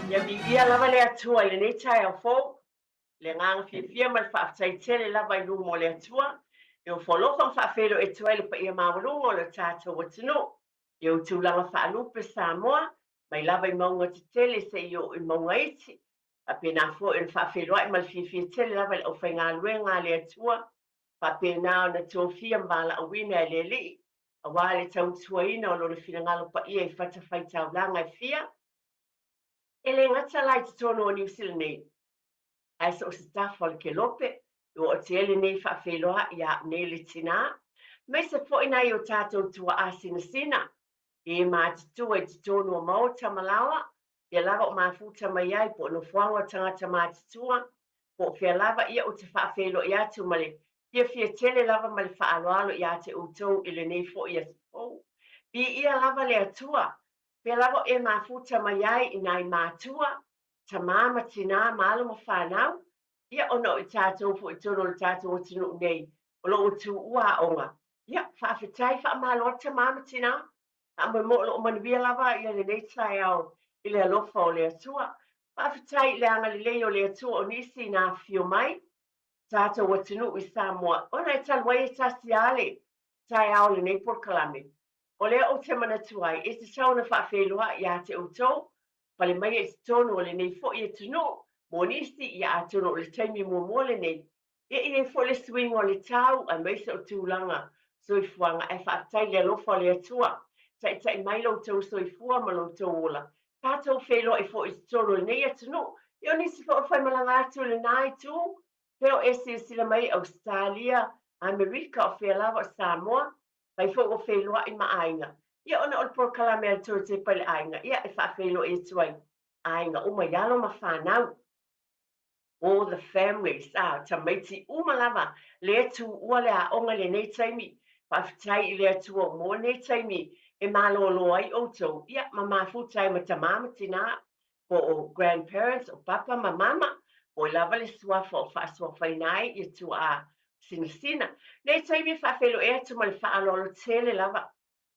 Ia viia lava le Atua i lenei taeao fou, le agaga fiafia ma le faafetai tele lava i luma o le Atua, e ofo alofa ma faafeiloai atu ai le paia maualuga o le tatou atunuu i ou tulaga faalupe Samoa, mai lava i mauga tetele seia oo i mauga iti. Faapena foi ona faafeiloai ma le fiafia tele lava i le aufaigaluega a le Atua, faapena ona tofia ma valaauina e le Alii aua le tautuaina o Lona finagalo paia i fatafaitaulaga e fia. E le gata la i totonu o Niu Sila nei, ae so o se tafa o le kelope, e oo atu ai lenei faafeiloai ia au nei le tinā, aemaise foi nai o tatou tuaa sinasina, e matutua i totonu o maota ma laoa, fea lava o mafuta mai ai, po o nofoaga o tagata matutua, po o fea lava, ia ou te faafeiloai atu ma le fiafia tele lava ma le faaaloalo ia te outou i lenei foi aso fou. Viia lava le Atua, fea lava o e mafuta mai ai i nai matua, tamā ma tinā ma alo ma fanau, ia ona o i tatou foi i totonu o le tatou atunuu nei o lo o tuua aoga. Ia, faafetai, faamalo atu tamā ma tinā. Faamoemoe o lo o manuia lava ia lenei taeao i le alofa o le Atua. Faafetai i le agalelei o le Atua o nisi na afifio mai tatou atunuu i Samoa ona e talu ai e tasi lava le taeao o lenei polokalame. O lea ou te manatu ai e tatau ona faafeiloai ia te outou pale mai i totonu o lenei foi atunuu mo nisi, ia atonu o le taimi muamua lenei e i ai foi le suiga o le tau aemaise o tulaga soifuaga, ae faafetai i le alofa o le Atua, taitai mai lo outou soifua ma lo outou ola. Tatou feiloai foi i totonu o lenei atunuu, ia o nisi foi o faimalaga atu i lena itu, pea o e silasila mai Ausetalia, Amerika, o fea lava o Samoa, fai foi ua feiloai ma aiga. Ia ona o le polokalame a le Toetepa i le aiga, ia e faafeiloai atu ai aiga uma i alo ma fanau. All the families, a, tamaiti uma lava lea tuua le aoga i lenei taimi. Faafetai i le Atua mo lenei taimi e malōlō ai outou, ia, ma mafuta ai ma tamā ma tinā, po o grandparents, o papa ma mama, po o lava le suafa o faasuafaina ai ia tuaa sinasina. Nei taimi e faafeiloai atu ma le faaaloalo tele lava,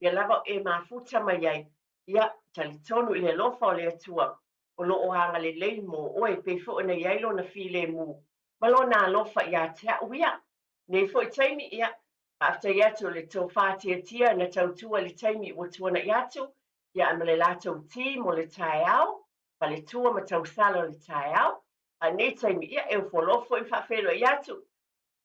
ia lava o e mafuta mai ai, ia, talitonu i le alofa o le Atua o lo o agalelei mo oe, pei foi ona i ai lona filemu ma lona alofa ia te au ia. Nei foi taimi, ia, faafetai atu o le tofa tiatia na tautua i le taimi ua tuanai atu, ia, ma le latou team o le taeao, faletua ma tausala o le taeao. A nei taimi, ia, e ofo foi ma faafeiloai atu.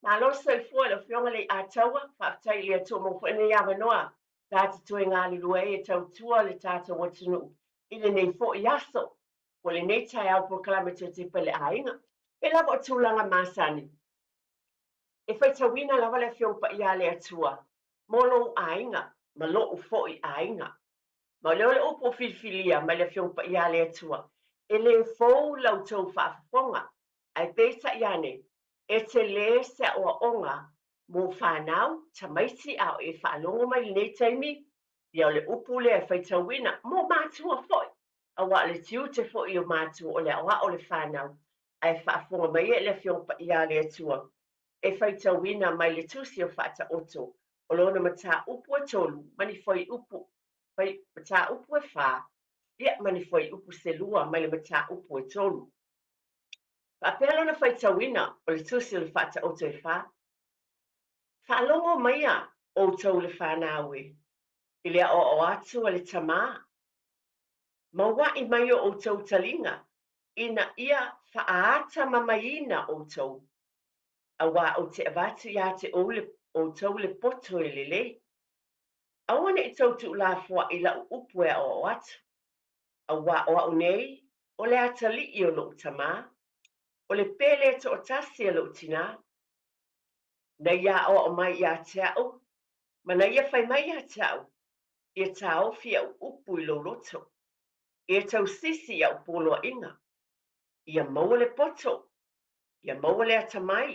Malo soifua i le Afioga Leiataua, faafetai i le Atua mo foi nei avanoa ta te toe galulue ai e tautua le tatou atunuu i lenei foi aso, po o lenei taeao polokalame Toetepa i le Aiga. E lava o tulaga masani, e faitauina lava le Afioga Paia a le Atua mo lou aiga ma lo'u foi aiga. Ma o lea o le upu o filifilia mai le Afioga Paia a le Atua, e lē fou la outou faafofoga, ae peitai ane, e telē se aoaoga mo fanau, tamaiti a o e faalogo mai lenei taimi, ia o le upu lea e faitauina mo matua foi, aua o le tiute foi o matua o le aoao o le fanau, ae faafofoga mai e le Afioga Paia a le Atua e faitauina mai le Tusi o Faataoto o lona mataupu e tolu ma ni fuaiupu, fai, mataupu e fā, ia ma ni fuaiupu se lua mai le mataupu e tolu. Faapea lona faitauina o le Tusi o le Faataoto e fā, Faalogo maia outou le fanau e, i le aoao atu a le tamā, mauaʻi mai o outou taliga ina ia faaatamamaiina outou, aua ou te avatu iā te ou le, outou le poto e lelei. Aua ne i tou tuulafoaʻi i laʻu upu e aoao atu, aua o au nei o le atalii o loʻu tamā, o le pele toʻatasi a loʻu tinā. Na ia aoao mai iā te au, ma na ia fai mai iā te au, Ia taofi aʻu upu i lou loto, ia tausisi i aʻu poloaiga, ia maua le poto, ia maua le atamai,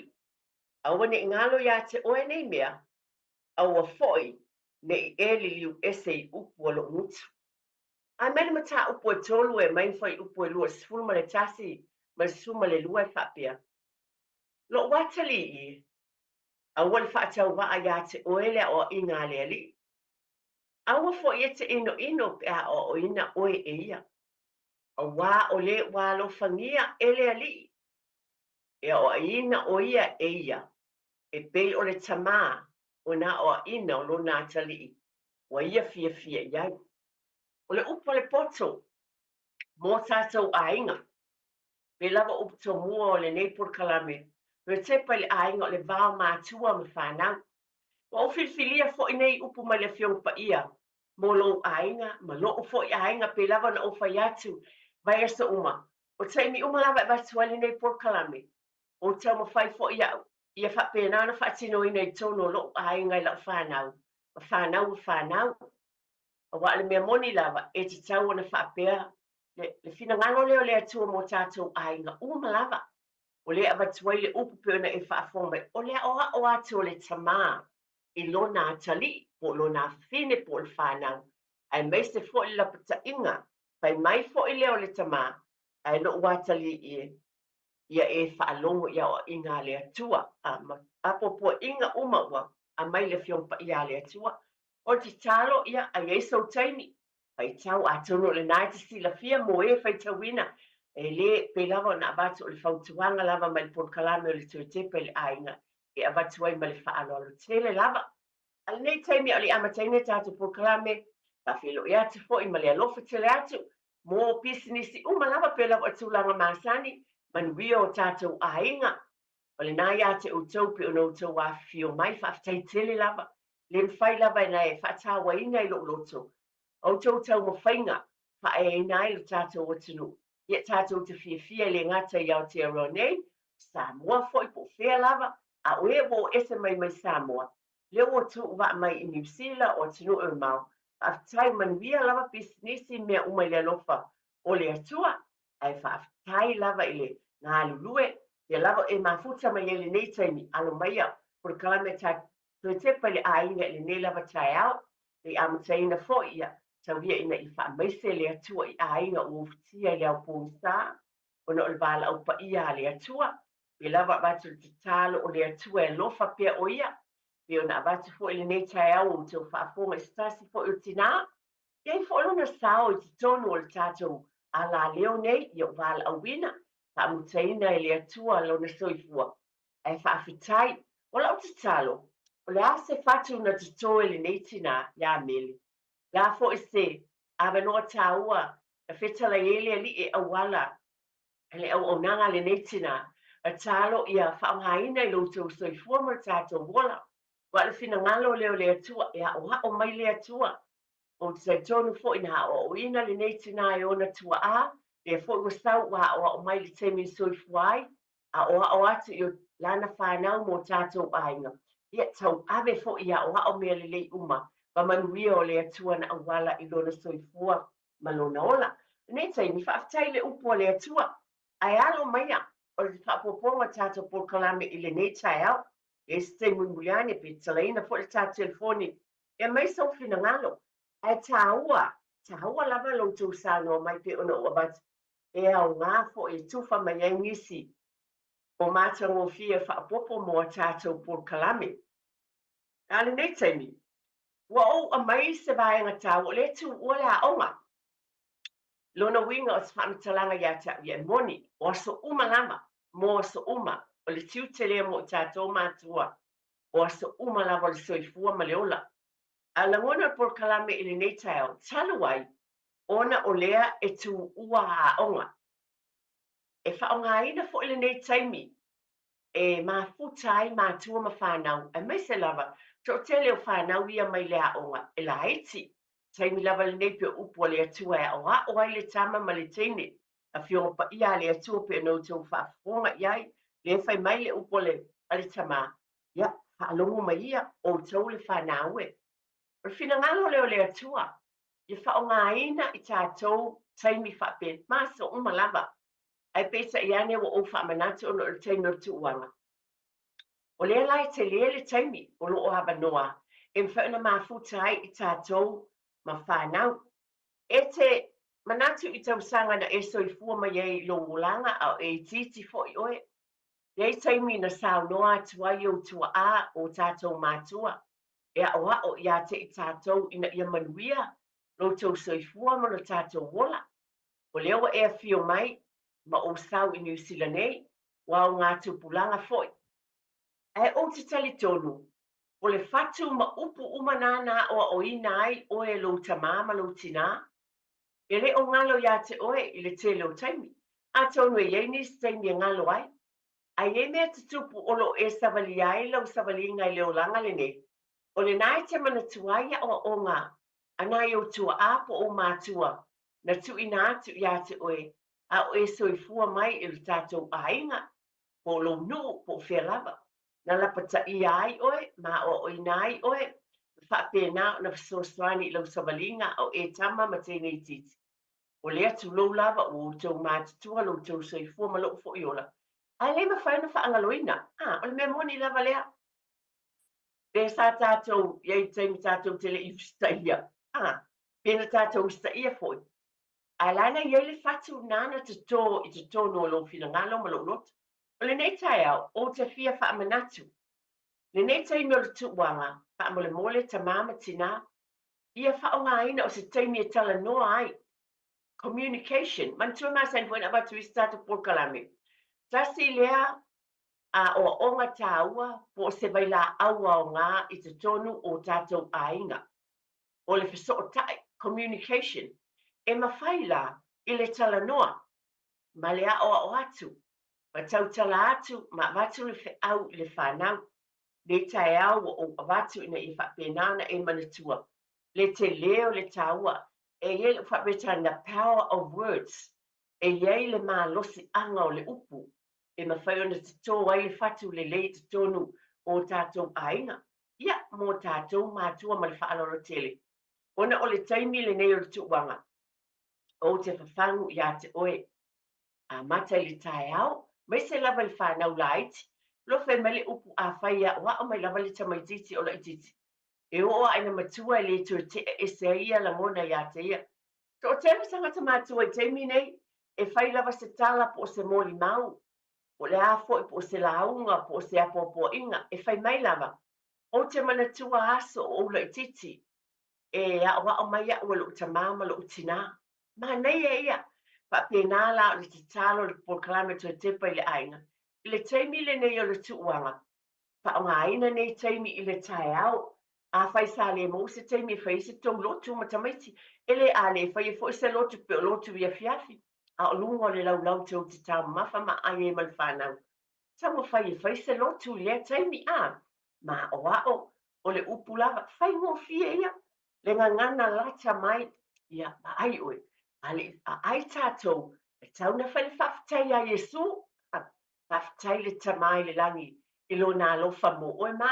aua ne i galo iā te oe nei mea, aua foi ne i e liliu ese i upu a loʻu gutu. Ae mai le mataupu e tolu e mai ni fuaiupu e 21 ma le 12 e faapea, Loʻu atalii e, aua le faatauvaa iā te oe le aoaiga a le Alii. Aua foi e te inoino pe a aoaoina oe e ia. Auā o lē ua alofagia e le Alii, e aoaʻina ʻo ia e ia, e pei o le tamā o nā aoaʻina o lona atalii ua ia fiafia i ai. O le upu a le poto mo tātou aiga, pei lava upu tomua o lenei polokalame, toe tepa i le aiga o le va o matua ma fanau. Ua ou filifilia foi nei upu mai le Afioga Paia mo lou aiga ma loʻu foi aiga pei lava ona ou fai atu vaiaso uma. O taimi uma lava e avatu ai lenei polokalame, ua taumafai foi au ia faapena ona faatinoina i totonu o loʻu aiga i lau fanau, ma fanau a fanau. Aua o le mea moni lava, e tatau ona faapea le, le finagalo lea o le Atua mo tatou aiga uma lava. O lea e avatu ai le upu pei ona e faafofoga mai, o le aʻoaʻo atu o le tamā i lona atalii, po o lona afafine, po o le fanau, aemaise foi le lapataiga, fai mai foi lea o le tamā, ae loʻu atalii e, ia e faalogo i aoaiga a le Atua, a ma apoapoaiga uma ua aumai le Afioga Paia a le Atua. O le tatalo, ia, a i ai sou taimi, faitau, atonu o lena e te silafia mo e faitauina, e le pei lava ona avatu o le fautuaga lava mai le polokalame o le Toe Tepa i le Aiga e avatu ai ma le faaaloalo tele lava. A lenei taimi a o le i amataina le tatou polokalame, faafeiloai atu foi ma le alofa tele atu mo pisinisi uma lava pei lava o tulaga masani, manuia o tatou aiga. O lena ia te outou pei ona outou afifio mai, faafetai tele lava. Le mafai lava ona e faatauaina i lou loto outou taumafaiga faaeaina ai lo tatou atunuu. Ia tatou te fiafia e le gata i Aotearoa nei, Samoa foi po o fea lava, a o e ua o ese mai mai Samoa, lea ua tuu vaa mai i Niu Sila o atunuu e mamao, faafetai manuia lava pisinisi mea uma i le alofa o le Atua, ae faafetai lava i le galulue, ia lava e mafuta mai ai lenei taimi, alo maia polokalame ta toe tepa i le aiga i lenei lava taeao, le i amataina foi ia tau ia ina ia faamaise le Atua i aiga ua ufitia i le ao pogisa, ona o le valaau paia a le Atua, pei lava avatu le tatalo o le Atua e alofa pea ʻo ia, pei ona avatu foi lenei taeao ua outou faafofoga i se tasi foi o tinā, e i ai foi lona sao i totonu o le tatou alaleo nei, ia ua valaauina, faamutaina e le Atua lona soifua, ae faafetai. O lau tatalo, o le a se fatu na toto e lenei tinā iā Mele? Le a foi se avanoa tāua na fetalai ai le Alii e auala i le auaunaga a lenei tinā? Tatalo ia faaaogaina i lo outou soifua ma lo tatou ola. Aua o le finagalo lea o le Atua, e aoao mai le Atua. Ou te talitonu foi na aoaoina lenei tinā e ona tuaa, lea foi ua sau ua aoao mai i le taimi na soifua ai, aoao atu i lana fanau mo tatou aiga, ia tauave foi i aoao mea lelei uma ma manuia o le Atua na auala i lona soifua ma lona ola. Lenei taimi, faafetai i le upu a le Atua, ae alo maia o le faaopoopoga o tatou polokalame i lenei taeao. E i ai se taimi mulimuli ane, pe tatalaina foi le tatou telefoni e aumai sou finagalo. Ae taua, taua lava lo outou saunoa mai pei ona ou avatu e aoga foi e tufa mai ai nisi o matagofie faaopoopo mo a tatou polokalame. A lenei taimi, ua ou aumai se vaega taua o lea e tuua le aoga. Lona uiga o se faamatalaga ia te au ia e moni, o aso uma lava, mo aso uma, o le tiute lea mo i tatou matua, o aso uma lava o le soifua ma le ola. A lagona le polokalame i lenei taeao, talu ai ona o lea e tuua aoga. E faaaogaina foi lenei taimi e mafuta ai matua ma fanau, aemaise lava toatele o fanau ia mai le aoga e laiti. Taimi lava lenei pei o upu a le Atua e aoao ai le tama ma le teine, Afioga Paia a le Atua pei ona outou faafofoga i ai, lea e fai mai le upu a le tama, ia, faalogo mai ia, outou le fanau e. O le finagalo lea o le Atua, ia faaaogaina i tatou taimi faapea ma aso uma lava. Ae peitai ane ua ou faamanatu ona o le taimi o le tuuaga. O lea la e tele le taimi o lo o avanoa e mafai ona mafuta ai i tatou ma fanau. E te manatu i tausaga na e soifua mai ai i lou olaga a o e itiiti foi oe. E i ai taimi na saunoa atu ai ou tuaa o tatou matua e aʻoaʻo iā te i tatou ina ia manuia lo outou soifua ma lo tatou ola. O lea ua e afio mai ma ou sau i Niu Sila nei, ua augatupulaga foi. Ae ou te talitonu, o le fatu ma upu uma na na aoaoina ai oe e lou tamā ma lou tinā, e le o galo iā te oe i le tele o taimi. Atonu e i ai nisi taimi e galo ai. A i ai mea tutupu o lo o e savalia ai lau savaliga i le olaga lenei, o lena e te manatua ai aoaoga a nai ou tuaa po o ou matua na tuuina atu iā te oe a o e soifua mai i lo tatou aiga, po o lou nuu, po o fea lava, na lapataia ai oe ma aoaoina ai oe, ma faapena ona fesoasoani i lau savaliga a o e tama ma teine itiiti. O lea tulou lava ua outou matutua lo outou soifua ma lou foi ola, ae le mafai ona faagaloina. A, o le mea moni lava lea. Lea sa tatou i ai i le taimi tatou te le i usitaia. A, pe na tatou usitaia foi, Ae la na i ai le fatu nāna totō i totonu o lou finagalo ma lou loto. O lenei taeao, ou te fia faamanatu. Lenei taimi o le tuuaga, faamolemole tamā ma tinā, ia faaaogaina o se taimi e talanoa ai. Communication. Manatua masani foi na avatu i se tatou polokalame. Tasi lea aoaoga tāua po o se vailaau aoga i totonu o tatou aiga. O le fesootai, communication, e mafai la i le talanoa ma le aoao atu, ma tautala atu ma avatu le feau i le fanau. Nei taeao ua ou avatu ina ia faapena ona e manatua le telē o le taua. E i ai lou faa-Peretania, the power of words, e i ai le malosiaga o le upu e mafai ona totō ai le fatu lelei i totonu o tatou aiga. Ia, mō tātou mātua ma le faaaloalo tele, ona o le taimi lenei o le tuuaga, ou te fafagu iā te oe. Amata i le taeao, maise lava i le fanau laiti, lofe mai le upu afai e aoao mai lava le tamaitiiti o laitiiti, e oo a ina matua e le toe tea ese ai ia lagona iā te ia. Toatele tagata matua i taimi nei, e fai lava se tala po o se molimau po o le a foi, po o se lauga, po o se apoapoaiga, e fai mai lava, Ou te manatua aso o ou laitiiti, e aoao mai aʻu e loʻu tamā ma loʻu tinā. Manaia ia! Faapena la o le tatalo le polokalame toe tepa i le aiga. I le taimi lenei o le tuuaga, faaaogaina nei taimi i le taeao. Afai sa le maua se taimi e fai ai se tou lotu ma tamaiti, e le a le faia foi se lotu pe o lotu i afiafi, a o luga o le laulau tou te taumafa ma ai ai ma le fanau. Taumafai e fai se lotu i lea taimi, a maaoao, o le upu lava, faigofie ia le gagana lata mai, ia vaai oe, a le a ai tatou, e tau na fai le faafetai iā Iesu, a, faafetai le Tamā i le lagi i lona alofa mo oe ma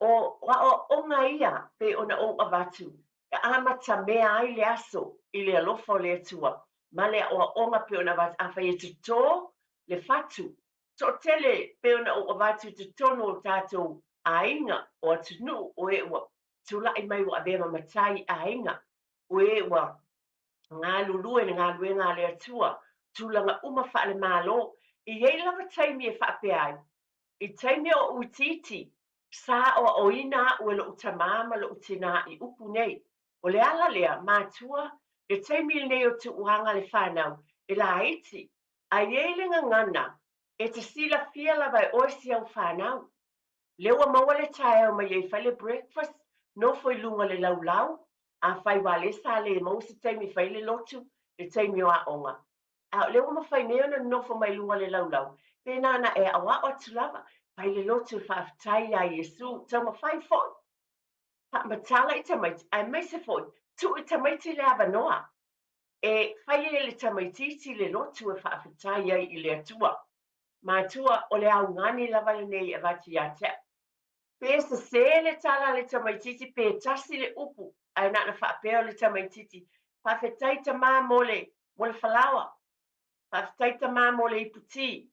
O aoaoga ia pei ona ou avatu e amatamea ai le aso i le alofa o le Atua ma le aoaoga pei ona avatu afai e totō le fatu toatele pei ona ou avatu i totonu o tatou aiga o atunuu o e ua tulai mai ua avea ma matai i aiga o e ua galulue i le galuega a le Atua tulaga uma faale-Malo. E i ai lava taimi e faapea ai, I taimi o ou itiiti, sa aoaoina aʻu e loʻu tamā ma loʻu tinā i upu nei, O le ala lea, matua, le taimi lenei o tuuaga le fanau, e laiti, a i ai le gagana, e te silafia lava e oe si au fanau. Lea ua maua le taeao mai ai fai le breakfast, nofo i luga o le laulau, afai ua le sa le maua se taimi e fai ai le lotu, le taimi o aoga. A o lea ua mafai nei ona nofo mai luga o le laulau, pēnā na e aʻoaʻo atu lava, fai le lotu e faafetai iā Iesū, taumafai foi, faamatala i tamaiti, aemaise foi, tuu i tamaiti le avanoa e fai ai e le tamaitiiti le lotu e faafetai ai i le Atua. Matua, o le augani lava lenei e avatu iā te au. Pe sesē le tala a le tamaitiiti pe tasi le upu ae na ona faapea o le tamaitiiti, Faafetai tamā mo le, mo le falaoa. Faafetai tamā mo le ipu tī.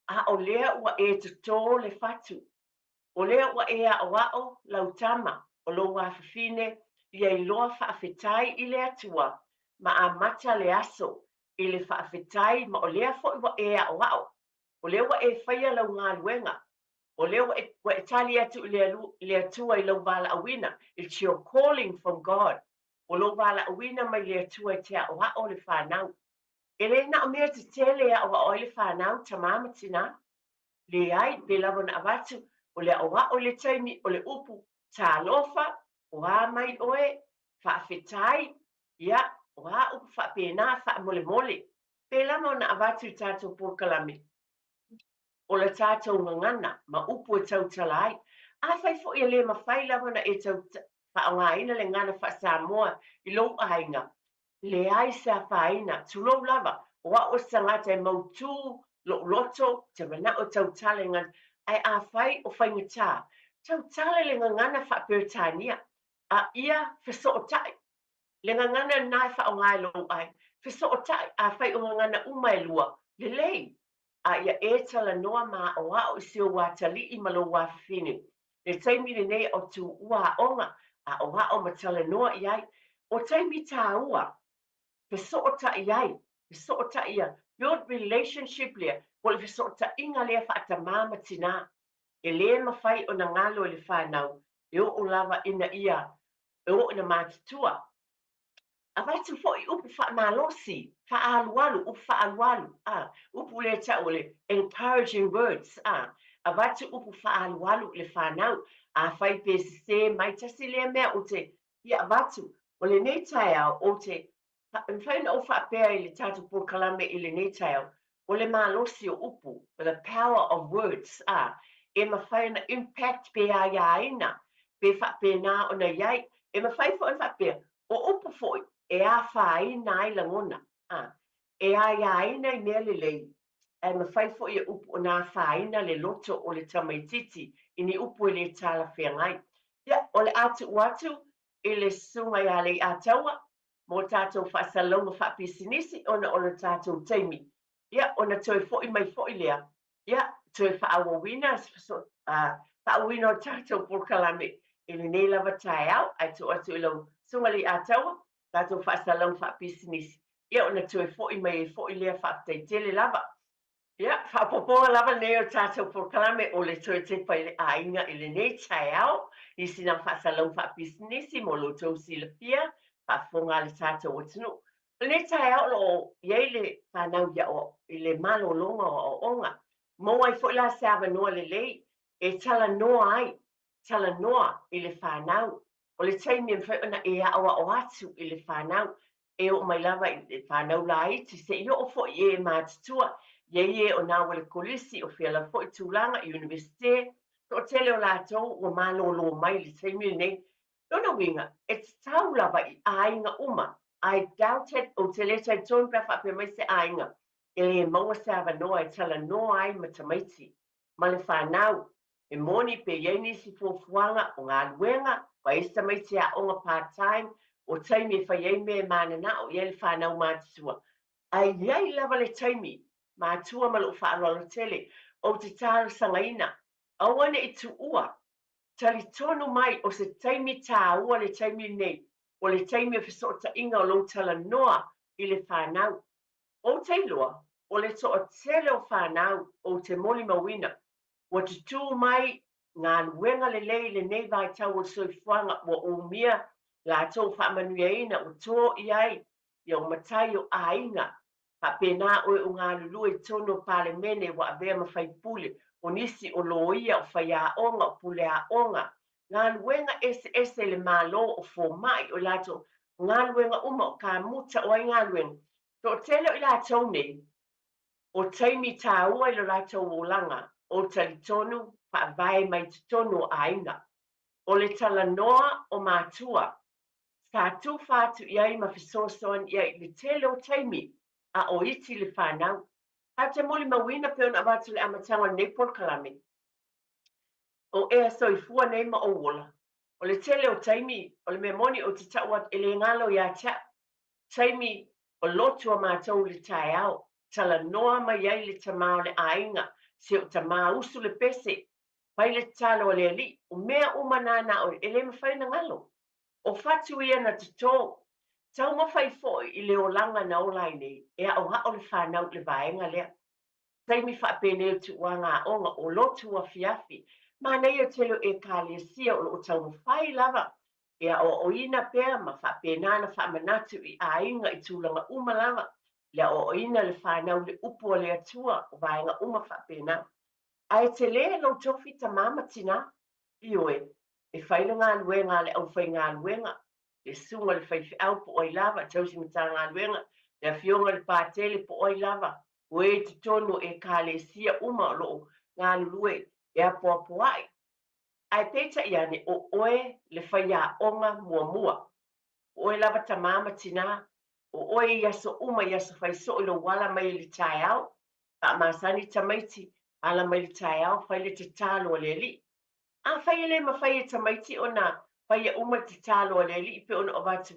A o lea ua e totō le fatu. O lea ua e aʻoaʻo lau tama, o lou afafine, ia iloa faafetai i le Atua ma amata le aso i le faafetai ma o lea foi ua e aʻoaʻo. O lea ua e faia lau galuega. O lea ua e, ua e tali atu i le, i le Atua i lau valaauina. It's your calling from God. O lou valaauina mai le Atua e te aʻoaʻo le fanau. E le na o mea tetele e aʻoaʻo ai le fanau, tamā ma tinā. Leai, pei lava ona avatu, o le aʻoaʻo i le taimi o le upu, talofa, o a mai ʻoe, faafetai, ia, o a upu faapena, faamolemole. Pei lava ona avatu i tatou polokalame, o le tatou gagana ma upu e tautala ai. Afai foi e le mafai lava ona e tau faaaogaina le gagana faa-Samoa i lou aiga, leai se afaina, tulou lava, o au o se tagata e mautū lou loto, te manao e tautala i gagana, ae afai o faigata, tautala i le gagana faa-Peretania, a ia fesootai. Le gagana lena e faaaoga e lou aiga. Fesootai, afai o gagana uma e lua, lelei, a ia e talanoa ma aʻoaʻo i si ou atalii ma lou afafine. Le taimi lenei o tuua aoga, aʻoaʻo ma talanoa i ai. O taimi tāua, fesootai ai, fesootai ia, build relationship lea, po o le fesootaiga lea faatamā ma tinā. E lē mafai ona galo e le fanau e oo lava ina ia e oo ina matutua. Avatu foi upu faamalosi, faaalualu, upu faaalualu, a, upu lea tau o le encouraging words, a, avatu upu faaalualu i le fanau, afai pe sesē mai, tasi lea mea ou te fia avatu, o lenei taeao, ou te, e mafai ona ou faapea i le tatou polokalame i lenei taeao, o le malosi o upu, the power of words, a, e mafai ona impact pe aiaina, pe faapena ona i ai. E mafai foi ona faapea, o upu foi e afaina ai lagona, a, e aiaina i mea lelei, ae mafai foi e upu ona afaina le loto o le tamaitiiti i ni upu e le talafeagai. Ia, o le a tuu atu i le Susuga ia Leiataua mo tatou faasalalauga faapisinisi ona o le tatou taimi. Ia, ona toe foi mai foi lea, ia, toe faaauauina faaauauina o tatou polokalame i lenei lava taeao, ae tuu atu i lau Susuga Leiataua, tatou faasalalauga faapisinisi, ia, ona toe foi mai ai foi lea. Faafetai tele lava. Ia, faaopoopoga lava lenei o tatou polokalame o le toe tepa i le aiga i lenei taeao i sina faasalalauga faapisinisi mo lo outou silafia, faafofoga a le tatou atunuu. O lenei taeao o lo o i ai le fanau i ao i le malologa o aoaoga. Maua ai foi la se avanoa lelei e talanoa ai, talanoa i le fanau. O le taimi e mafai ona e aoao atu i le fanau, e oo mai lava i le fanau laiti, seia oo foi i e matutua, i ai e o na ua le kolisi, o fea lava foi tulaga, Iunivesite, toatele o latou ua malōlō mai i le taimi lenei. Lona uiga, e tatau lava i aiga uma, I doubt it, ou te le talitonu pe a faapea mai se aiga, e le maua se avanoa e talanoa ai ma tamaiti, ma le fanau. E moni pe i ai nisi fuafuaga o galuega, fai ai se tamaiti e aoga part time, o taimi e fai ai mea e mananao i ai le fanau matutua. Ae i ai lava le taimi, matua ma lou faaaloalo tele, ou te talosagaina, aua ne i tuua, talitonu mai o se taimi tāua le taimi lenei, o le taimi o fesootaiga o lou talanoa i le fanau. Ou te iloa, o le toatele o fanau ou te molimauina, Ua tutū mai galuega lelei i lenei vaitau o le soifuaga ua umia latou faamanuiaina ua tō i ai ia o matai o aiga. Faapena oe o galulue i totonu o Palemene ua avea ma faipule, o nisi o loia, o faiaoga, o puleaoga, galuega eseese i le Malo, o fomai, o i latou galuega uma, o kamuta, o ai galuega. Toatele o i latou nei, O taimi tāua i lo latou olaga, o talitonu faavae mai totonu o aiga. O le talanoa o matua, sa tufa atu i ai ma fesoasoani i ai i le tele o taimi a o iti le fanau. Ae ou te molimauina pei ona avatu i le amataga o lenei polokalame, o ea soifua nei ma ou ola. O le tele o taimi, o le mea moni ou te tau atu e le galo ia te au, taimi o lotu a matou i le taeao, talanoa mai ai le tamā o le aiga, si ou tamā usu le pese, fai le tatalo a le Alii, o mea uma nānā oe, e le mafai ona galo. O fatu ia na totō. Taumafai foi i le olaga na ola ai nei, e aʻoaʻo le fanau i le vaega lea. Taimi faapenei o tuuaga aoga, o lotu afiafi. Manaia tele o Ekalesia o lo o taumafai lava e aoaoina pea ma faapena ona faamanatu i aiga i tulaga uma lava. le aoaoina o le fanau i le upu a le Atua, o vaega uma faapena. Ae tele lou tofi tamā ma tinā, ioe, e fai le galuega a le aufaigaluega, le susuga i le faifeau po o ai lava, tausi Matagaluega, le afioga i le Patele po o ai lava, o e i totonu o Ekalesia uma o lo o galulue e apoapoai. Ae peitai ane, o oe le faiaoga muamua. O oe lava tamā ma tinā, o oe i aso uma i aso fai soo i lou ala mai i le taeao, faamasani tamaiti, ala mai le taeao, fai le tatalo a le Alii. Afai e le mafai e tamaiti ona faia uma le tatalo a le Alii pei ona avatu,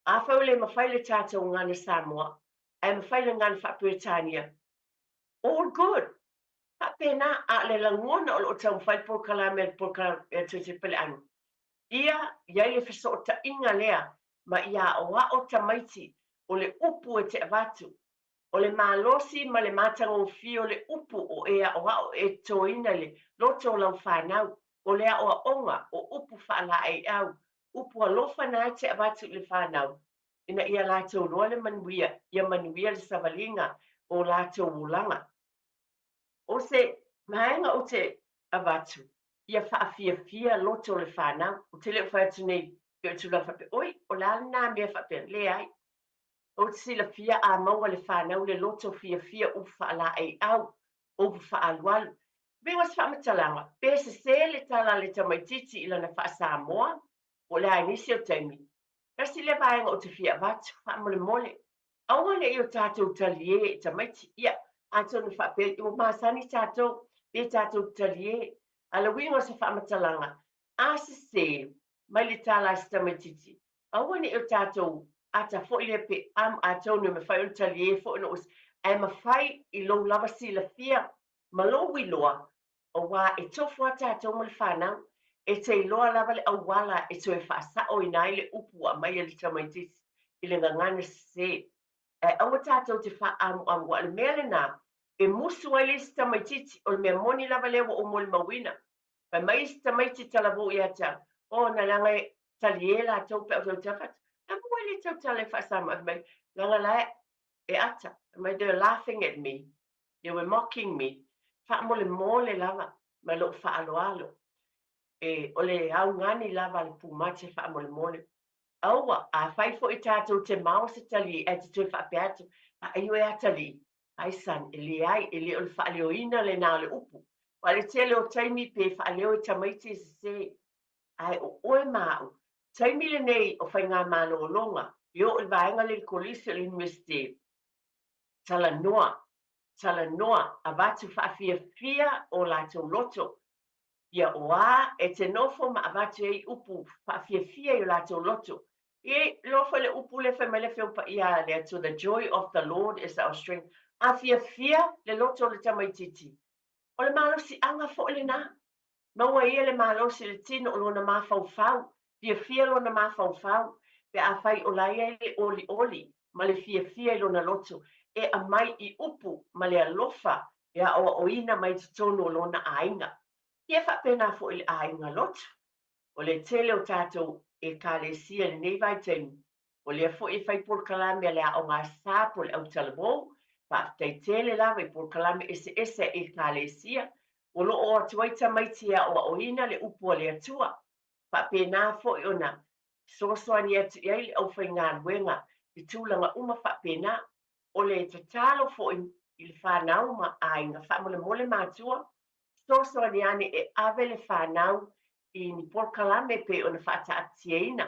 afai ua le mafai le tatou gagana Samoa, ae mafai le gagana faa-Peretania, all good. Faapena, a o le lagona o lo o taumafai le polokalame a le polokalame a Joseph Pelealu, ia i ai le fesootaiga lea ma ia aoao tamaiti o le upu e te avatu, o le malosi ma le matagofie o le upu o e aoao e totoina i le loto o lau fanau, o le aoaoga, o upu faalaeiau, upu alofa na e te avatu i le fanau, ina ia latou loa le manuia, ia manuia le savaliga o latou olaga. O se vaega ou te avatu, ia faafiafia loto o le fanau. Ou te le o fai atu nei, pe o tulaga faapea, oi, o le a lena mea faapea? Leai. Ou te silafia a maua le fanau le loto fiafia upu faalaeiau, upu faaalualu. Uiga o se faamatalaga, pe sese le tala a le tamaitiiti i lana faa-Samoa, po o le a i nisi o taimi, tasi lea vaega ou te fia avatu, faamolemole, aua ne i o tatou taliē i tamaiti. Ia, atonu faapea, ua masani tatou, pe tatou taliē. A o le uiga o se faamatalaga, a sesē mai le tala a se tamaitiiti, aua ne i o tatou ata foi lea pe am, atonu e mafai ona taliē foi ona ua, ae mafai i lou lava silafia ma lou iloa, aua e tofu lava tatou ma le fanau, e te iloa lava le auala e toe faasaoina ai le upu ua aumai e le tamaitiiti i le gagana sese. Ae aua tatou te faaamuamu, aua o le mea lena e musu ai le isi tamaitiiti, o le mea moni lava lea ua ou molimauina. Fai mai isi tamaiti talavou ia te au, oh, na leaga e talie latou pe a ou tautala fatu. A ua le tautala e faasamoa, fai mai, leaga la e ata. Fai mai, they're laughing at me. They were mocking me. Faamolemole lava ma lou faaaloalo. E, o le augani lava a le pumate faamolemole. Aua, afai foi tatou te mao se talii ae te toe faapea atu, Vaai oe atalii, ai son, e leai, e le o le faaleoina lena o le upu. Aua le tele o taimi pe faaleo e tamaiti e sese. Ae o oe ma au, taimi lenei o faigamalologa, e oo i le vaega lea i le kolisi o le Iunivesite, talanoa, talanoa, avatu faafiafia o latou loto, ia o a e te nofo ma avatu ai upu faafiafia i o latou loto. E iloa foi le upu lea fai mai le Afioga Paia a le Atua, The joy of the Lord is our strength. A fiafia le loto o le tamaitiiti, o le malosiaga foi lena. Maua e ia le malosi i le tino o lona mafaufau, fiafia lona mafaufau, pe afai o la e i ai le olioli ma le fiafia i lona loto, e aumai i upu ma le alofa e aoaoina mai totonu o lona aiga. Ia faapena foi i le aiga lotu. O le tele o tatou Ekalesia i lenei vaitaimi, o lea foi e fai polokalame a le Aoga Sa po o le Autalavou. Faafetai tele lava i polokalame eseese a Ekalesia o lo o atu ai tamaiti e aoaoina le upu a le Atua. Faapena foi ona fesoasoani atu i ai le aufaigaluega i tulaga uma faapena. O le tatalo foi i le fanau ma aiga, faamolemole matua, fesoasoani ane e ave le fanau i ni polokalame e pei ona faataatitiaina,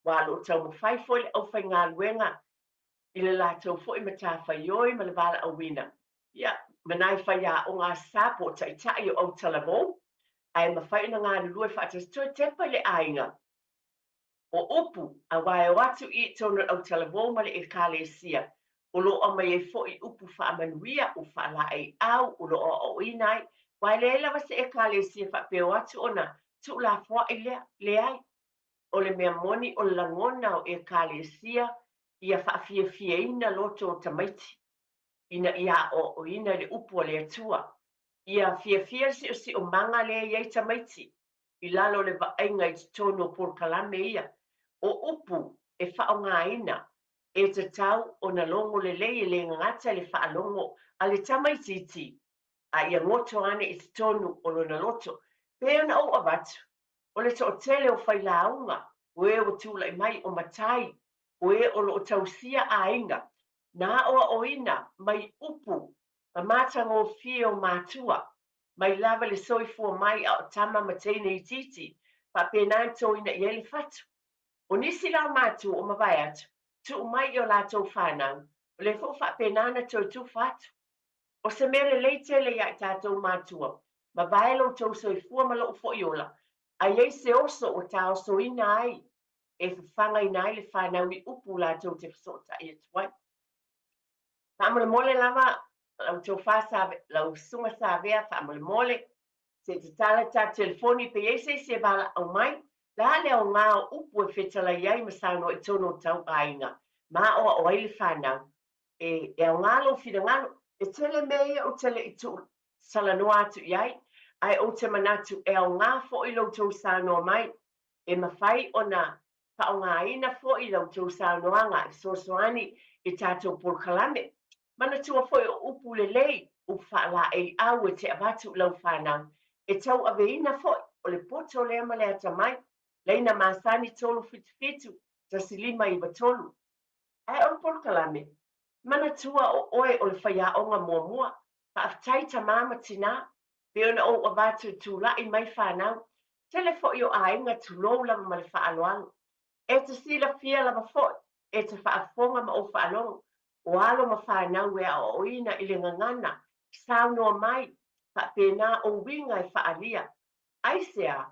aua o lo o taumafai foi le aufaigaluega i le latou foi matafaioi ma le valaauina, ia, ma nai faiaoga sa po o taitai o autalavou, ae mafai ona galulue faatasi, toe tepa i le aiga. O upu, aua e o atu i totonu o le autalavou ma le Ekalesia, o lo o aumai ai foi upu faamanuia, upu faalaeiau, o lo o aoaoina ai, aua e leai lava se Ekalesia faapea o atu ona tuulafoai lea, leai. O le mea moni o le lagona o Ekalesia ia faafiafiaina loto o tamaiti, ina ia aoaoina i le upu a le Atua. Ia fiafia le siosiomaga lea e i ai tamaiti, i lalo o le vaaiga i totonu o polokalame ia. O upu e faaaogaina E tatau ona logo lelei e le gagata le faalogo a le tamaitiiti, a ia goto ane i totonu o lona loto. Pei ona ou avatu, o le toatele o failauga, o e ua tulai mai o matai, o e o lo o tausia aiga, na aoaoina mai upu ma matagofie o matua, mai lava le soifua mai a o tama ma teine itiiti, faapena ona toina i ai le fatu. O nisi la o matua ua mavae atu, tuu mai i o latou fanau, o lea foi ua faapena ona toe tufa atu. O se mea lelei tele ia i tatou matua, mavae lo outou soifua ma lou foi ola, a i ai se oso ua taosoina ai e fafagaina ai le fanau i upu latou te fesootai atu ai. Faamolemole lava lau tofa lau susuga Savea, faamolemole, se i tatala le tatou telefoni pe i ai se isi e valaau mai. Le a le aoga o upu e fetalai ai ma saunoa i totonu o tau aiga ma aoao ai le fanau. E, e aoga lou finagalo. E tele mea ia ou te le i tuu talanoa atu i ai, ae ou te manatu e aoga foi lo outou saunoa mai. E mafai ona faaaogaina foi la outou saunoaga e fesoasoani i tatou polokalame. Manatua foi o upu lelei, upu faalaeiau e te avatu i lau fanau, e tauaveina foi, o le poto lea ma le atamai. Laina masani 377 1593. Ae o le polokalame, manatua o oe o le faiaoga muamua. Faafetai tamā ma tinā, pei ona ou avatu i tulai mai fanau. Tele foi o aiga tulou lava ma le faaaloalo. E te silafia lava foi, e te faafofoga ma ou faalogo, o alo ma fanau e aoaoina i le gagana, saunoa mai, faapena o uiga e faaalia. Aisea?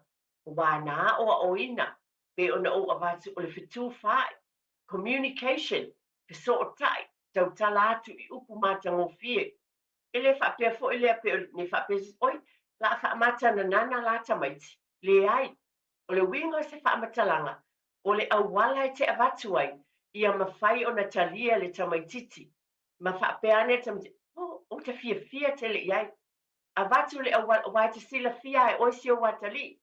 Ua na aoaoina, pei ona ou avatu o le fetufaai, communication, fesootai, tautala atu i upu matagofie. E le faapea foi lea pei o ne faapea se isi, oi, la a faamatananana la tamaiti. Leai. O le uiga o se faamatalaga, o le auala e te avatu ai, ia mafai ona talia le tamaititi. Ma faapea ane le tamaititi, oh, ou te fiafia tele i ai. Avatu le auala, aua e te silafia e oe si ou atalii.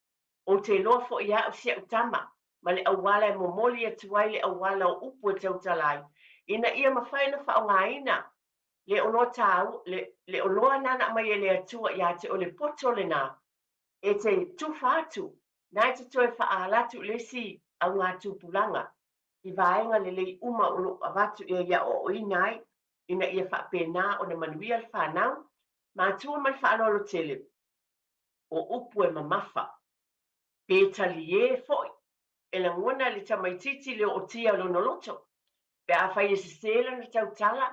Ou te iloa foi e au si au tama, ma le auala e momoli atu ai le auala o upu e tautala ai, ina ia mafai ona faaaogaina le oloa tāua, le, le oloa nana aumai e le Atua ia te oe, le poto lenā, e te tufa atu, na e te toe faaala atu i le isi augatupulaga i vaega lelei uma o lo o avatu i ai e aoaoina ai, ina ia faapena ona manuia le fanau. Matua ma le faaaloalo tele, o upu e mamafa, pe taliē foi, e lagona e le tamaitiiti le ootia o lona loto. Pe afai e sesē lana tautala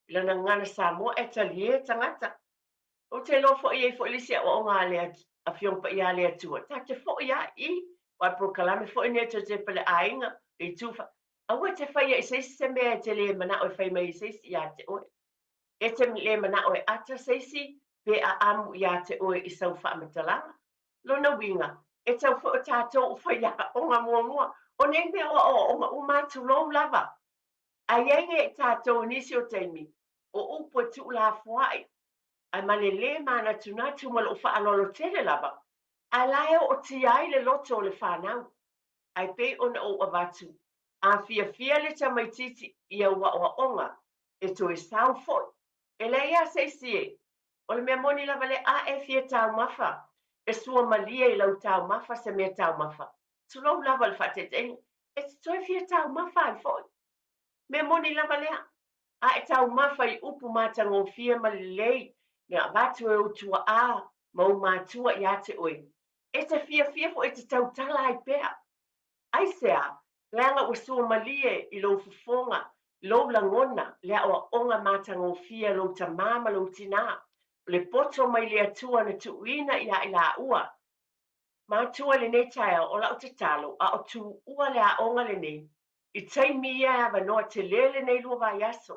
i lana gagana Samoa, e taliē tagata. Ou te iloa foi e i ai foi le isi aoaoga a le Afioga Paia a le Atua, ta te foi lava i i, aua e polokalame foi lenei a Josefa i le aiga, le itu fa, aua e te faia i se isi se mea e te le manao e fai mai ai se isi ia te oe. E te le manao e ata se isi pe aamu ia te oe i sau faamatalaga. Lona uiga, e tau foi o tatou o faiaoga muamua, o nei mea o aoaoga uma tulou lava. Ae i ai nei tatou i nisi o taimi, o upu e tuulafoai, ae ma le lē manatunatu ma lou faaaloalo tele lava, ae la e ootia ai le loto o le fanau. Ae pei ona ou avatu, a fiafia le tamaitiiti i au aoaoga, e toe sau foi. E leai lava se isi e. O le mea moni lava lea, a e fia taumafa, e suamalie i lau taumafa se mea taumafa, tulou lava le faataitaiga, e te toe fia taumafa ai foi. Mea moni lava lea. A e taumafa i upu matagofie ma lelei na avatu e ou tuaa ma ou matua ia te oe, e te fiafia foi e te tautala ai pea. Aisea? Leaga ua suamalie i lou fofoga, lou lagona, le aoaoga matagofie a lou tamā ma lou tinā, o le poto mai le Atua na tuuina ia i laua. Matua i lenei taeao, o lau tatalo, a o tuua le aoga lenei, i taimi ia e avanoa tele lenei lua vaiaso.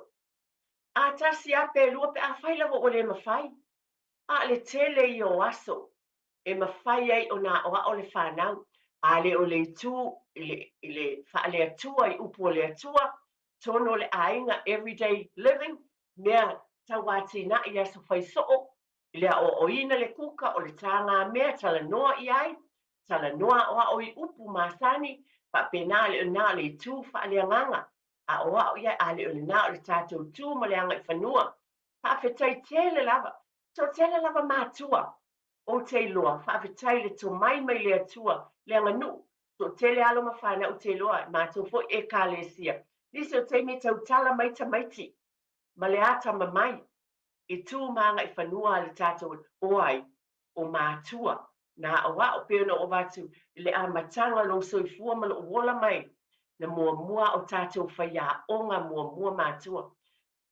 A tasi lava pe lua pe afai lava ua le mafai, a o le tele ia o aso e mafai ai ona aoao le fanau, a le o le itu i le, i le faale-Atua i upu o le Atua, tonu o le aiga, everyday living, mea tauatinae i aso fai soo, i le aoaoina le kuka o le tāgamea talanoa i ai, talanoa aoao i upu masani, faapena le na o le itu faaleagaga. Aoao i ai, a le o lena o le tatou tu ma le agaifanua. Faafetai tele lava. Toatele lava matua ou te iloa, faafetai i le tomai mai le Atua, le aganuu. Toatele alo ma fanau ou te iloa, matou foi Ekalesia. Nisi o taimi e tautala mai tamaiti ma le atamamai i tu ma agaifanua a le tatou o ai, o matua na aoao pei ona ou avatu i le amataga o lou soifua ma lou ola mai na muamua o tatou faiaoga muamua matua.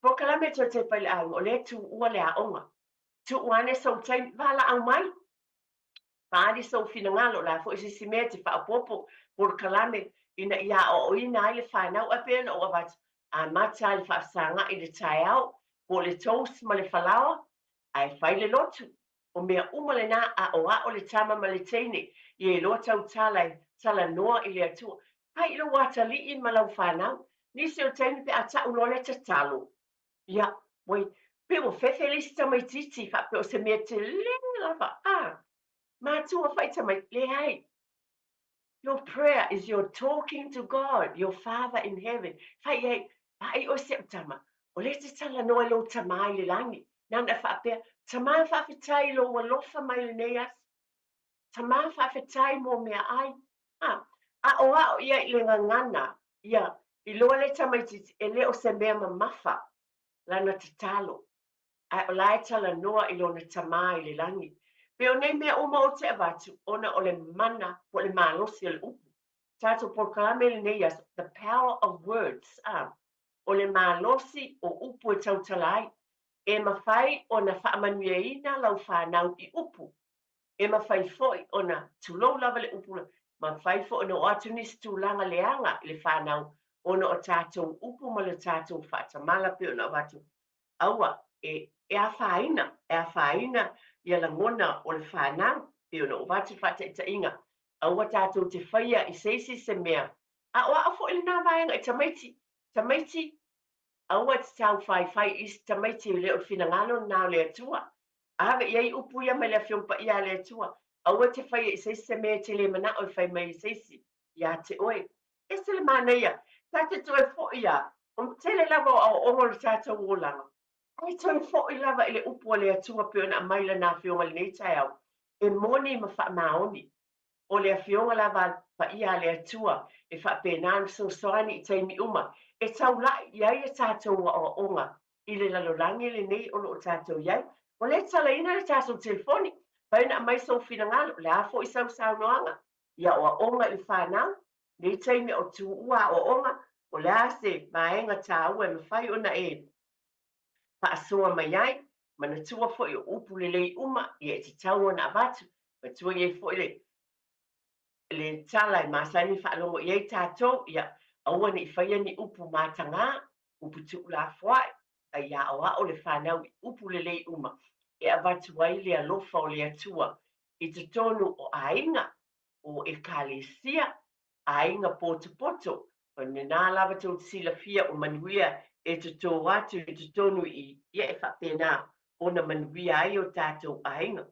Polokalame toe tepa i le aiga, o lea e tuua le aoga. Tuu ane sou taimi, valaau mai. Faaali sou finagalo, o le a foi se isi mea e te faaopoopo, polokalame ina ia aoaoina ai le fanau. Ae pei ona ou avatu, amata lava i le faafesaga'i i le taeao, po o le toast ma le falaoa, ae fai le lotu. O mea uma lena, aoao le tama ma le teine, ia iloa tautala e talanoa i le Atua. Fai i lou atalii ma lau fanau. Nisi o taimi pe a ta'u loa le tatalo, ia, oi, pei ua fefe le isi tamaitiiti faapea o se mea tele lava, a, matua fai tamaiti, leai. Your prayer is your talking to God, your Father in heaven. Fai i ai, vaai oe si au tama, o lea e te talanoa i lou Tamā i le lagi. Nana e faapea, Tamā faafetai i lou alofa mai i lenei aso. Tamā faafetai mo meaai. A, aoao ia i le gagana, ia, iloa le tamaitiiti e le o se mea mamafa lana tatalo, ae o la e talanoa i lona Tamā i le lagi. Pei o nei mea uma ou te avatu, ona o le mana po o le malosi o le upu. Tatou polokalame lenei aso, the power of words, a, o le malosi o upu e tautala ai. E mafai ona faamanuiaina lau fanau i upu. E mafai foi ona, tulou lava le upu, mafai foi ona oo atu nisi tulaga leaga i le fanau ona o tatou upu ma le tatou faatamala pei ona avatu. Aua e e afaina, e afaina ia lagona o le fanau, pei ona ou avatu faataitaiga, aua tatou te faia i se isi se mea, a o au foi lena vaega i tamaiti, tamaiti, aua e te taufaifai i isi tamaiti e le o le finagalo lena o le Atua. Ave i ai upu ia mai le Afioga Paia a le Atua, aua e te faia i se isi se mea e te le manao e fai mai e se isi ia te oe. Ese le manaia, ta te toe foi lava, o le tele lava o aoaoga o le tatou olaga, ae toe foi lava i le upu a le Atua pei ona aumai Lana Afioga i lenei taeao, e moni ma faamaoni. O le Afioga lava Paia a le Atua e faapena ona fesoasoani i taimi uma e taula'i i ai a tatou aoaoga i le lalolagi lenei o lo o tatou i ai. Ua le talaina le tatou telefoni, fai ona aumai sou finagalo, o le a foi sau saunoaga i aoaoga i le fanau, nei taimi o tuua aoaoga, o le a se vaega taua e mafai ona e faasoa mai ai, manatua foi o upu lelei uma ia e tatau ona avatu, matua i ai foi le le tala e masani faalogo i ai tatou, ia aua ne i faia ni upu matagā, upu tuulafoai, a ia aoao le fanau i upu lelei uma e avatu ai le alofa o le Atua i totonu o aiga, o Ekalesia, aiga potopoto, o lena lava tou te silafia o manuia e totō atu i totonu i ia e faapena ona manuia ai o tatou aiga.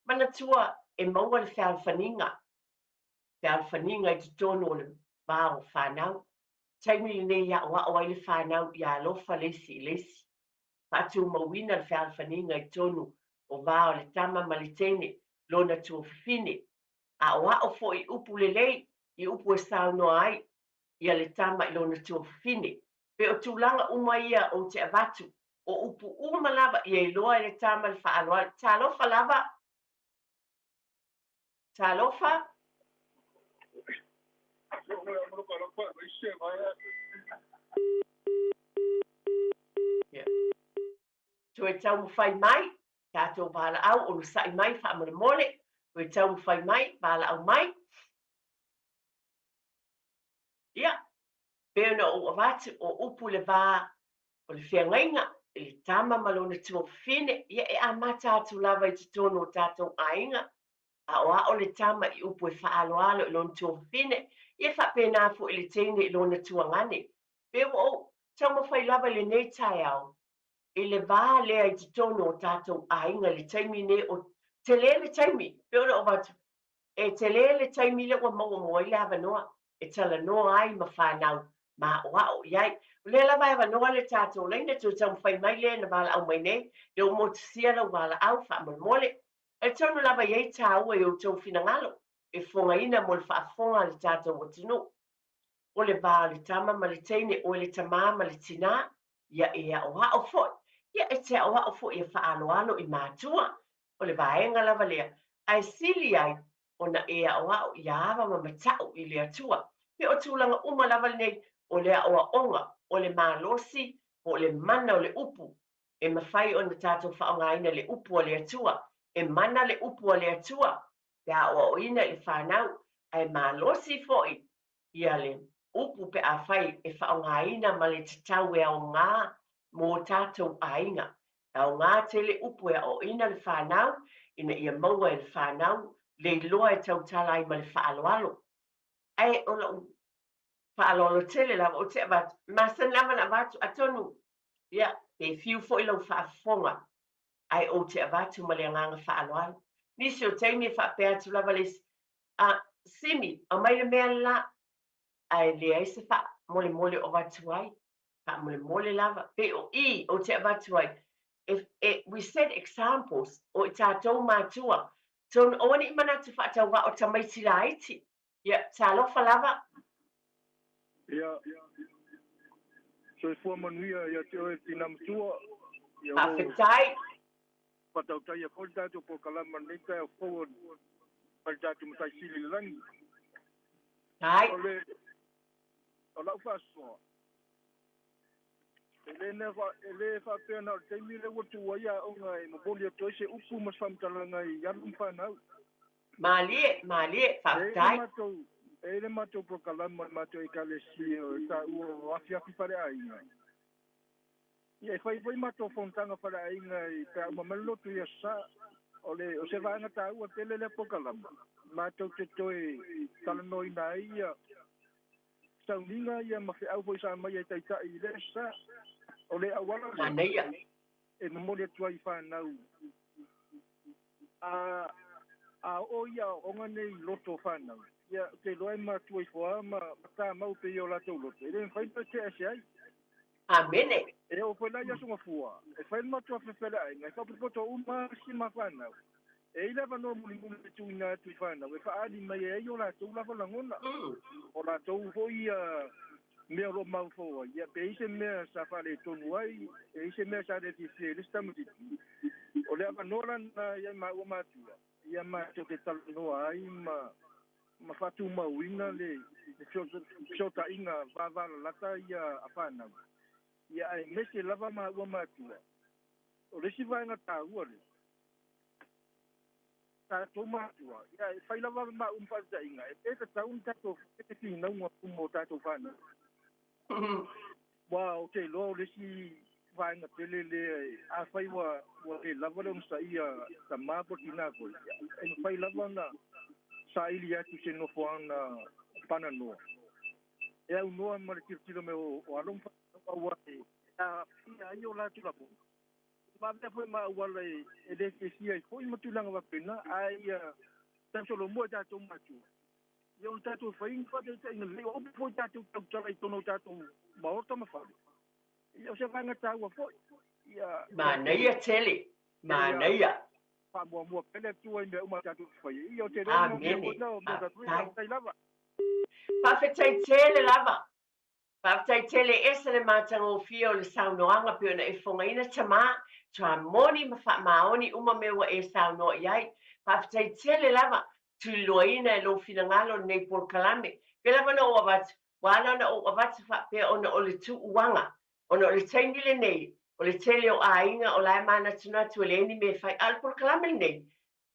Manatua e maua le fealofaniga, fealofaniga i totonu o le va o fanau. Taimi lenei e aoao ai le fanau ia alofa le isi i le isi. Faatumauina le fealofaniga i totonu o va o le tama ma le teine, lona tuafafine. Aoao foi i upu lelei, i upu e saunoa ai ia le tama i lona tuafafine. Pei o tulaga uma ia ou te avatu, o upu uma lava ia iloa e le tama le faaaloalo. Talofa lava! Talofa! Ia. Toe taumafai mai, tatou valaau, onosai mai faamolemole, toe taumafai mai, valaau mai. Ia, pei ona ou avatu, o upu le va o le feagaiga i le tama ma lona tuafafine, ia e amata atu lava i totonu o tatou aiga, aoao le tama i upu e faaaloalo i lona tuafafine, ia e faapena foi i le teine i lona tuagane. Pei ua ou taumafai lava i lenei taeao i le va lea i totonu o tatou aiga i le taimi nei o tele le taimi, pei ona ou avatu, e tele le taimi lea ua maua mo ai le avanoa e talanoa ai ma fanau ma aoao i ai. O lea lava e avanoa le tatou laina toe taumafai mai lea na valaau mai nei, lea ua motusia lau valaau faamolemole. Talitonu lava e i ai taua i outou finagalo e fofogaina mo le faafofoga a le tatou atunuu. O le va o le tama ma le teine, oe le tamā ma le tinā, ia e aoao foi. Ia e te aoao foi ia faaaloalo i matua. O le vaega lava lea, ae sili ai ona e aoao ia ava ma mata'u i le Atua. Pe o tulaga uma lava lenei, o le aoaoga, o le malosi, po o le mana o le upu, e mafai ona tatou faaaogaina le upu a le Atua. E mana le upu a le Atua pe a aoaoina i le fanau, ae malosi foi ia le upu pe afai e faaaogaina ma le tatau e aoga mo tatou aiga. E aoga tele upu e aoaoina le fanau ina ia maua e le fanau le iloa e tautala ai ma le faaaloalo. Ae o lou faaaloalo tele lava ou te avatu, e masani lava ona avatu, atonu ia pe fiu foi lau faafofoga, ae ou te avatu ma le agaga faaaloalo. Nisi o taimi e faapea atu lava le isi, A, Simi, aumai le mea le la, ae leai se faamolemole o avatu ai. Faamolemole lava. Pei o i ou te avatu ai, e, e, we set examples, o i tatou matua, tonu aua ne i manatu faatauvaa o tamaiti laiti. Ia, talofa lava. Ia, soifua manuia ia te oe tina matua. Ia, Faafetai. Faatautaia foi le tatou polokalama i lenei taeao fou mai le tatou Matai Sili i le lagi. Ai. O le o lau faasoa, e le mea fa, e le faapea na o le taimi lea ua tuua ai aoga e momoli atu ai se upu ma se faamatalaga i alo ma fanau. Malie, malie, E i ai le faafetai. matou, e i ai le matou polokalama a le matou Ekalesia o le taua o Afiafi Faleaiga. Ia, e fai foi matou fonotaga faleaiga i pe a uma mai le lotu i Aso Sa. O le, o se vaega taua tele lea polokalama, matou te toe talanoaina ai ia sauniga ia ma feau foi sa aumaia e Taitai i le Aso Sa. O le auala lea Manaia. e momoli atu ai i fanau a, a oo ia aoaoga nei i loto o fanau, ia, ou te iloa e matua ifo lava ma, ma tamau pei o latou loto, e le mafai ona toe tea ese ai. Amene. E oo foi la i Aso Gafua, e fai le matou afeafe a le aiga, e faapotopoto uma lava si ma fanau. E i ai le avanoa mulimuli e tuuina atu i fanau e faaali mai ai o latou lava lagona, o latou foi mea o lo o mafaufau ai, ia, pe i ai se mea sa faaletonu ai, pe i ai se mea sa le fiafia ai le isi tamaitiiti. O le avanoa la lena ia maua matua, ia matou te talanoa ai ma ma faatumauina le fesootaiga vavalalata ia a fanau, ia aemaise lava maua matua. O le isi vaega taua lea, tatou matua, ia e fai lava maua ma faataitaiga, e tatau ona tatou fai le finauga uma o tatou fanau. Ua ou te iloa o le isi vaega tele lea, afai ua le lava le onosaia tama po o tina foi, e mafai lava ona saili atu se nofoaga pananoa e aunoa ma le tilotilo mai o alo ma fanau, aua e aafia ai o latou lagona. Ma avea foi ma auala e le fiafia ai foi ma tulaga faapena, ae ia tausolomua i tatou matua, ia ona tatou fai ni faataitaiga lelei, o upu foi tatou tautala i totonu o tatou maota ma fale. Ia, o se vaega taua foi. Ia Manaia tele. Manaia. Faamuamua pea le Atua i mea uma tatou te faia. Ia, o te iloa Amene. mea foi na o mea tatou Faafetai. faafetai lava. Faafetai tele lava. Faafetai tele, e ese le matagofie o le saunoaga pei ona e fofogaina tamā, matua moni ma faamaoni uma mea ua e saunoa i ai. Faafetai tele lava, tuliloaina e lou finagalo lenei polokalame. Pei lava ona ou avatu, ua ala ona ou avatu faapea ona o le tuuaga, ona o le taimi lenei, o le tele o aiga o la e manatunatu e leai ni mea e fai, a o le polokalame lenei,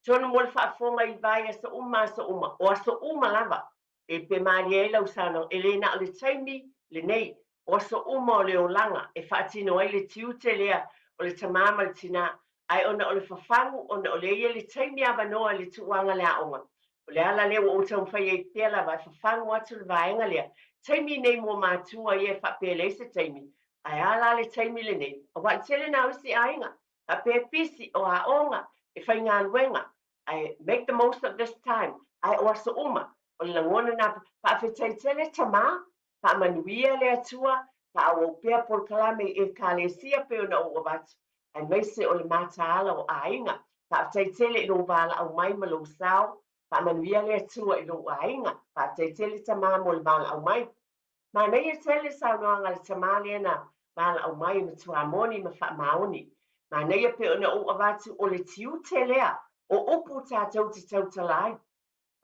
tonu mo le faafofoga i vaiaso uma, aso uma, o aso uma lava, e pe malie ai lau saunoaga, e le na o le taimi lenei, o aso uma o le olaga e faatino ai le tiute lea o le tamā ma le tinā, ae ona o le fafagu, ona o lea e i ai le taimi avanoa i le tuuaga le aoga. O le ala lea ua ou taumafai ai pea lava e fafagu atu le vaega lea. Taimi nei mo matua ia e faapea e leai se taimi, ae a la le taimi lenei? Aua o le tele na o isi aiga, faapea e pisi, o aoga, e faigaluega, ae make the most of this time, ae o aso uma, o le lagona na. Faafetai tele tamā, faamanuia le Atua. Faaauau pea polokalame i Ekalesia pei ona ou avatu, aemaise o le mataala o aiga. Faafetai tele i lou valaau mai ma lou sao. Faamanuia le Atua i lou aiga. Faafetai tele tama mo le valaau mai. Manaia tele le saunoaga a le tama lea na valaau mai e matua moni ma faamaoni. Manaia pei ona ou avatu o le tiute lea o upu tatou te tautala ai.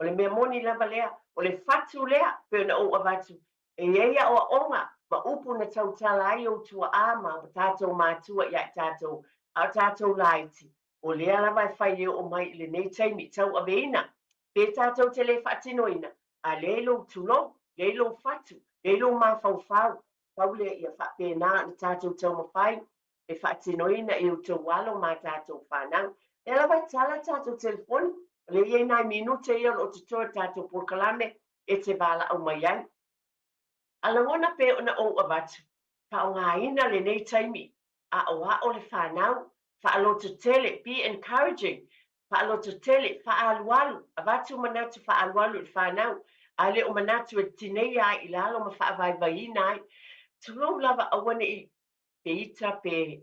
O le mea moni lava lea, o le fatu lea pei ona ou avatu e i ai aoaoga ma upu na tautala ai ou tuaa ma tatou matua ia i tatou, a o tatou laiti, o lea lava e fai e oo mai i lenei taimi tauaveina. Pe tatou te le faatinoina, a leai lou tulou, leai lou fatu, leai lou mafaufau, pau lea ia faapena ona tatou taumafai e faatinoina i outou alo ma tatou fanau. Lea lava e tala tatou telefoni, o lea e i ai nai minute ia o lo o totoe o le tatou polokalame e te valaau mai ai. A lagona pei ona ou avatu, faaaogaina lenei taimi, aoao le fanau, faalototele, be encouraging, faalototele, faaalualu, avatu manatu faaalualu i le fanau, a le o manatu e tineia ai i lalo ma faavaivaiina ai. Tulou lava aua ne i pe ita pe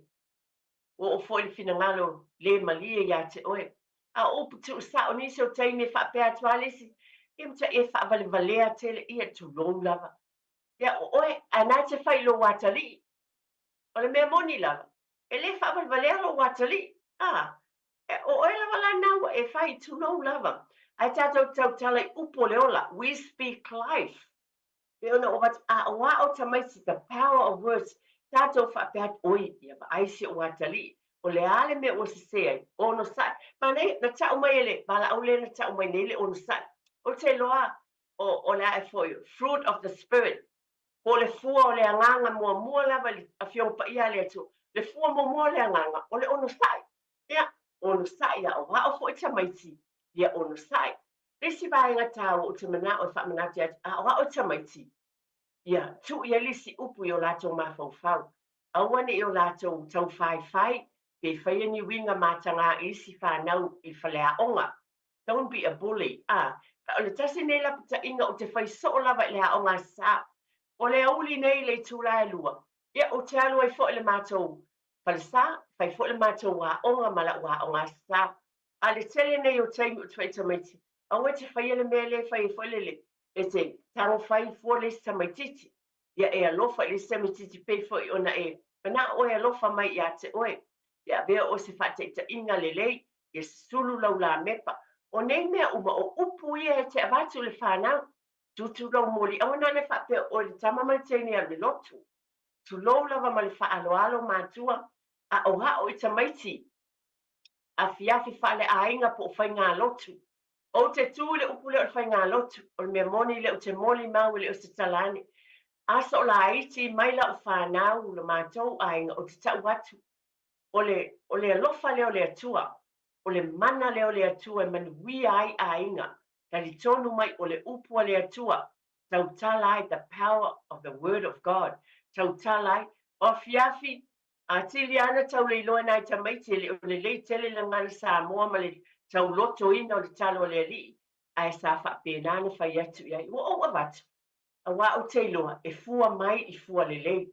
oo foi le finagalo le malie ia te oe. A o upu tuusao nisi o taimi e faapea atu lava le isi, ia mataia e faavalevalea tele, ia tulou lava. Ia o oe, ae na te fai i lou atalii. O le mea moni lava, e le faavalevalea lou atalii. A, o oe lava la na ua e fai, tulou lava. Ae tatou tautala i upu o le ola, we speak life. Pe ona o avatu, aoao tamaiti, the power of words. Tatou faapea atu, oi, ia vaai si ou atalii. O le a le mea ua sese ai, onosai. Manaia, na tau mai e le valaau lea na tau mai nei le onosai. Ou te iloa o le a e foi, fruit of the spirit. Po o le fua o le agaga muamua lava i le Afioga Paia a le Atua. Le fua muamua o le agaga, o le onosai. Ia, onosai, aoao foi tamaiti, ia onosai. Le isi vaega taua ou te manao e faamanatu atu, aoao tamaiti, ia tuu i ai le isi upu i o latou mafaufau. Aua ne i o latou taufaifai pe faia ni uiga mataga i isi fanau i faleaoga. Don't be a bully. A, o le tasi nei lapataiga ou te fai soo lava i le aoga sa. O le aoauli nei le itula e 2. Ia, ou te alu ai foi le matou falesa, fai foi le matou aoga ma lau aoga sa. A le tele nei o taimi ou te fai i tamaiti, aua e te faia le mea lea e fai ai foi le e te tago fai fua le isi tamaitiiti. Ia e alofa i le isi tamaitiiti pei foi ona e manao oe alofa mai ia te oe. Ia avea oe se faataitaiga lelei, ia sulu lau lamepa. O nei mea uma, o upu ia e te avatu i le fanau. Tutu lou moli, aua nane faapea oe le tama ma le teine alu i le lotu. Tulou lava ma le faaaloalo matua, aoao i tamaiti, afiafi faaleaiga po o faigalotu. Ou te tu i le upu lea o le faigalotu, o le mea moni lea ou te molimau e le o se tala ane. Aso o laiti mai lau fanau, lo matou aiga, ou te tau atu, o le, o le alofa lea o le Atua, o le mana lea o le Atua e manuia ai aiga, talitonu mai o le upu a le Atua, tautala ai, the power of the word of God, tautala ai, o afiafi, atili ana tauleiloa nai tamaiti e le o lelei tele le gagana Samoa ma le taulotoina o le talo a le alii, ae sa faapena ona fai atu i ai. Ua ou avatu, auā ou te iloa e fua mai i fua lelei.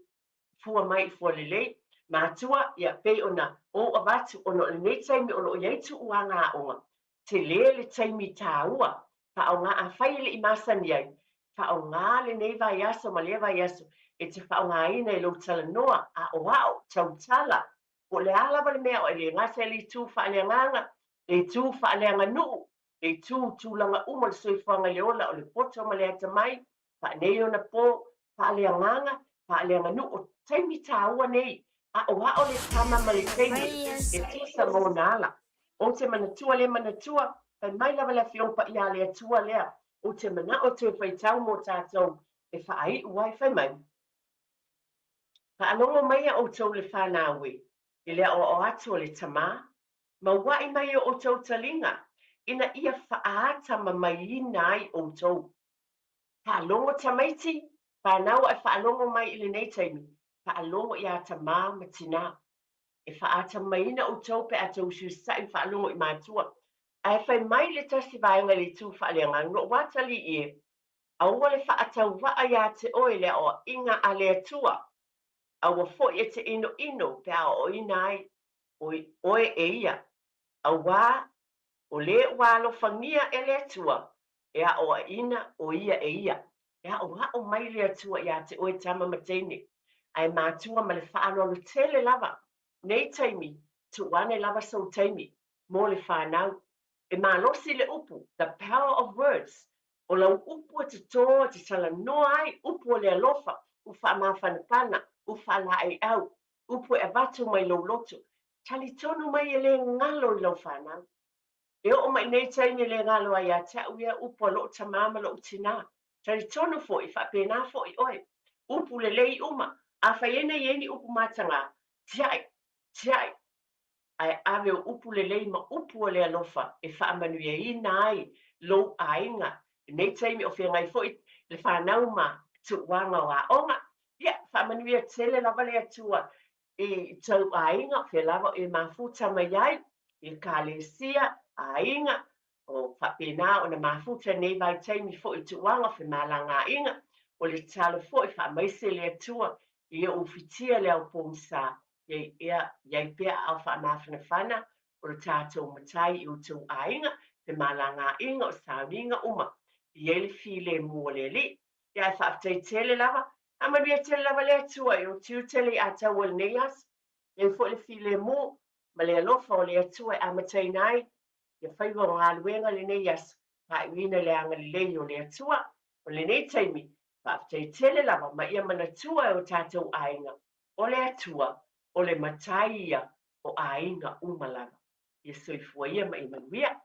Fua mai i fua lelei, matua, ia pei ona ou avatu ona o lenei taimi o lo o i ai tuuaga aoga, tele le taimi taua, faaaoga afai e le i masani ai, faaaoga lenei vaiaso ma lea vaiaso e te faaaogaina i lou talanoa, aoao, tautala, po o le a lava le mea o e le gata i le itu faaleagaga, le itu faaleaganuu, le itu tulaga uma o le soifuaga i le ola, o le poto ma le atamai, faaneionapo po, faaleagaga, faaleaganuu, o taimi taua nei, aoao le tama ma le teine e tusa ma ona ala. Ou te manatua le manatua, fai mai lava le Afioga Paia a le Atua lea, ou te manao e toe faitau mo tatou e faaiu ai, fai mai. Faalogo maia outou le fanau e, i le aoao atu o le tamā, maua'i mai o outou taliga, ina ia faatamamaiina ai outou. Faalogo tamaiti, fanau ae faalogo mai i lenei taimi, faalogo iā tamā ma tinā. E faatamamaiina outou pe a tou usiusisa'i ma faalogo i matua. Ae fai mai le tasi vaega i le itu faaleagaga, lou atalii e, aua le faatauvaa iā te oe le aoaiga a le Atua. Aua foi e te ʻinoʻino pe a aoaoina ai ʻoe e ia, auā o lē ua alofagia e le Atua, e aʻoaʻina ʻo ia e ia. E aʻoaʻo mai le Atua iā te ʻoe tama ma teine, a e mātua ma le faaaloalo tele lava. Nei taimi, tuu ane lava sou taimi mo le whanau. E malosi le upu, the power of words, o lau upu e totō e te talanoa ai, upu o le alofa, u faamafanafana, u faalaeiau, upu e avatu mai lou loto. Talitonu mai e lē galo i lau fanau. E oo mai nei taimi e lē galo ai ia te au ia upu a loʻu tamā ma loʻu tinā. Talitonu foi, faapena foi oe. Upu lelei uma. Afai e nei ai ni upu matagā, tiaʻi, tiaʻi, ae ave o upu lelei ma upu o le alofa e faamanuiaina ai lou aiga i nei taimi o feagai foi le fanau ma tuuaga o aoga. Ia, faamanuia tele lava le Atua i tou aiga, o fea lava e mafuta mai ai, i ekalesia, aiga, o faapena ona mafuta nei vaitaimi foi i tuuaga o femalagaaiga, o le tatalo foi faamaise le Atua ia ufitia le ao pogisa, ia ea i ai pea aao faamafanafana o lo tatou Matai i outou aiga, femalagaaiga o sauniga uma i ai le filemu o le Alii. Ia ae faafetai tele lava, faamanuia tele lava le Atua i ou tiute i ataua i lenei aso. Ia ai foi le filemu ma le alofa o le Atua e amataina ai ia faiva o galuega i lenei aso, faaiuina i le agalelei o le Atua. O lenei taimi, faafetai tele lava ma ia manatua e o tatou aiga, o le Atua, o le Matai ia o aiga uma lava. Ia soifua ia ma ia manuia.